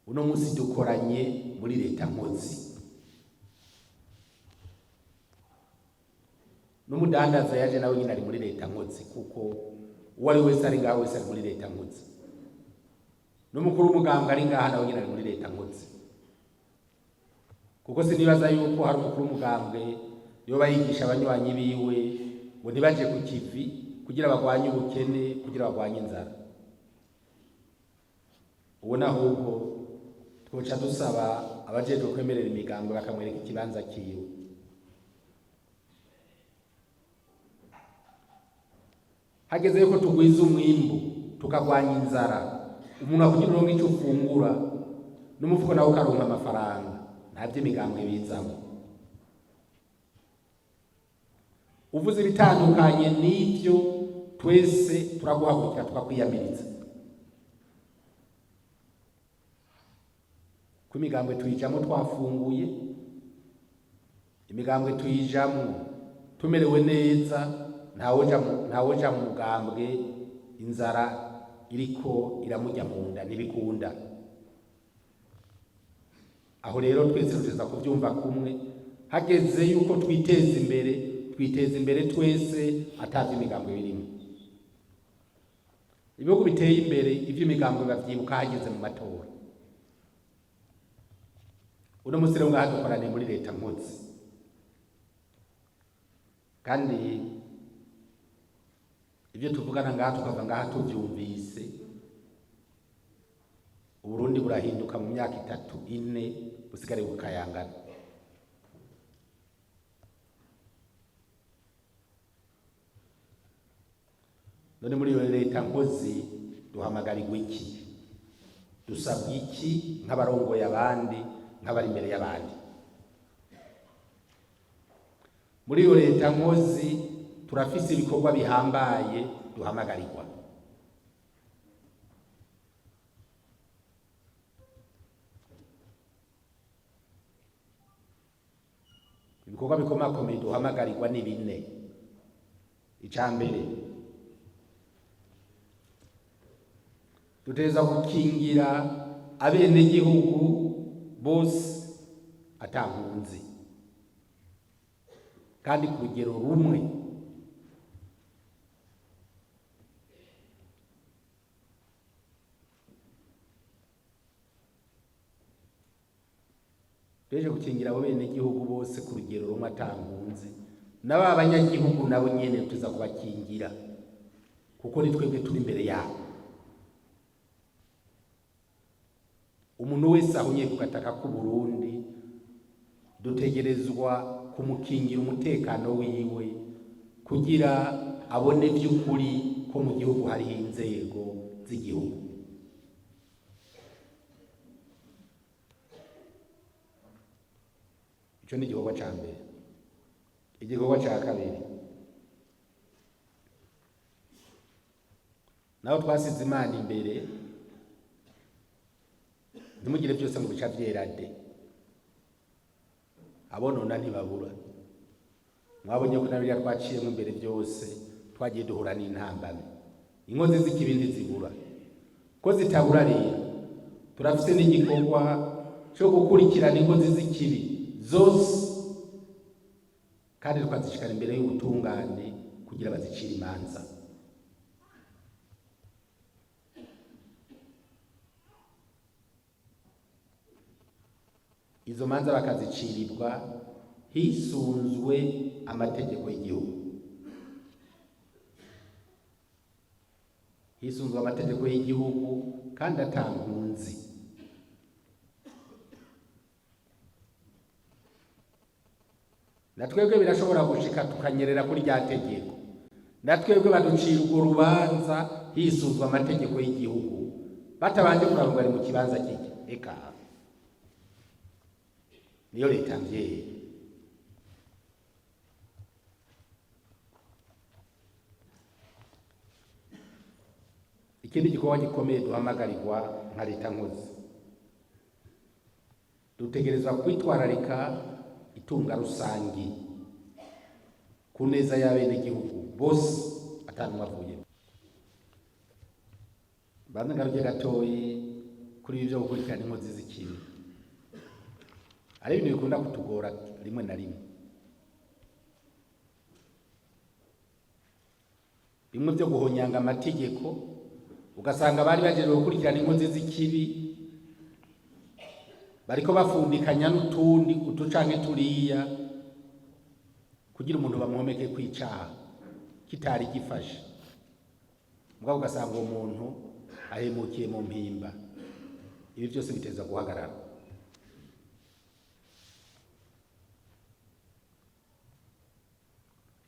Uno munsi dukoranye muri leta nkozi, n'umudandaza yaje nawe nyine ari muri leta nkozi, kuko uwo ari wese ari ngaha wese ari muri leta nkozi, n'umukuru w'umugambwe ari ngaha nawe nyine ari muri leta nkozi, kuko sinibaza yuko hari umukuru w'umugambwe yoba yigisha abanywanyi biwe ngo ntibaje ku kivi kugira bagwanye ubukene, kugira bagwanye inzara. Ubona ahubwo twoca dusaba abajejwe kwemerera imigambwe bakamwereka ikibanza kiwe. Hageze yuko tugwiza umwimbu tukagwanya inzara, umuntu akugira uronke icyo ufungura n'umufuko nawe ukaronka amafaranga, nta by'imigambwe bizamo. Uvuze ibitandukanye n'ibyo, twese turaguhagurukira tukakwiyamiriza. Ko imigambwe tuyijamo twafunguye, imigambwe tuyijamo tumerewe neza, ntawoja mu mugambwe inzara iriko iramujya mu nda, ntibikunda. Aho rero twese tuza kubyumva kumwe. Hageze yuko twiteza imbere, twiteza imbere twese atavye imigambwe birimo. Ibihugu biteye imbere ivy'imigambwe bavyibuka hageze mu matora. Uno munsi rero ngaha dukoraniye muri leta nkozi, kandi ibyo tuvugana ngaha tukava ngaha tuvyumvise, Uburundi burahinduka mu myaka 3 4 busigare bukayangana. None muri iyo leta nkozi duhamagarirwa iki? Dusabwa iki nk'abarongoye abandi, nk'abari imbere y'abandi? Muri iyo leta nkozi turafise ibikorwa bihambaye duhamagarirwa. Ibikorwa bikomakomeye duhamagarirwa ni bine. Ica mbere, duteza gukingira abenegihugu bose ata nkunzi, kandi ku rugero rumwe. Duheje gukingira abo benegihugu bose ku rugero rumwe ata nkunzi, n'aba banyagihugu nabo nyene tuza kubakingira, kuko ni twebwe turi imbere yabo. Umuntu wese ahunye ku gataka k'u Burundi dutegerezwa kumukingira umutekano wiwe, kugira abone by'ukuri ko mu gihugu hariho inzego z'igihugu. Ico ni igikorwa ca mbere. Igikorwa ca kabiri, naho twasize Imana imbere, ntimugire byose ngo bica vyera de. Abonona ntibabura. Mwabonye ko nabiriya twaciyemo imbere byose twagiye duhura n'intambamyi. Inkozi z'ikibi ntizibura. Ko zitabura rero, turafise n'igikorwa cyo gukurikirana inkozi z'ikibi zose, kandi tukazishikana imbere y'ubutungane kugira bazicire imanza. Izo manza bakaziciribwa hisunzwe amategeko y'igihugu, hisunzwe amategeko y'igihugu kandi ata nkunzi. Na twebwe birashobora gushika tukanyerera kuri rya tegeko, na twebwe baducira urwo rubanza hisunzwe amategeko y'igihugu, batabanje kuraba ngo ari mu kibanza kiki. Eka niyo leta mvyeyi. Ikindi gikorwa gikomeye duhamagarirwa nka leta nkozi, dutegerezwa kwitwararika itunga rusangi ku neza y'abenegihugu bose atanumwe avuyemo. Banze ngaruke gatoyi Kuri ibi byo gukurikirana inkozi z'ikibi, ari ibintu bikunda kutugora rimwe na rimwe, bimwe byo guhonyanga amategeko, ugasanga bari bagenewe gukurikirana inkozi z'ikibi bariko bafundikanya n'utundi utu canke turiya kugira umuntu bamwomeke kwicaha kitari gifashe, mugabo ugasanga uwo muntu ahemukiye mu mpimba. Ibi byose biteza guhagarara.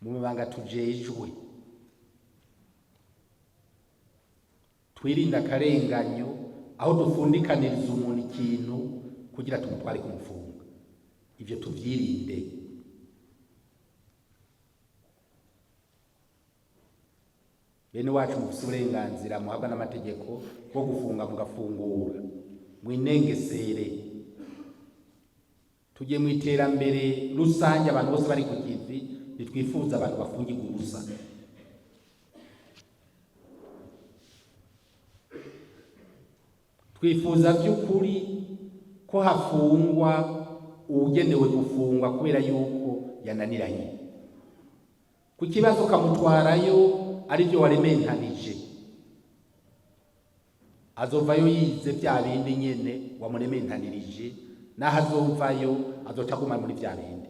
Mu mabanga tujejwe, twirinde akarenganyo aho dufundikaniriza umuntu ikintu kugira tumutware kumufunga. Ivyo tuvyirinde. Bene wacu, mufise uburenganzira muhabwa n'amategeko bwo gufunga mugafungura, mwinengesere. Tujye mu iterambere rusange, abantu bose bari ku kivi. Ntitwifuza abantu bafungirwa ubusa. Twifuza by'ukuri ko hafungwa uwugenewe gufungwa kubera yuko yananiranye ku kibazo, ukamutwarayo aribyo warementanije, azovayo yize bya bindi nyene wamurementanirije. Naho azovayo, azoca aguma muri bya bindi.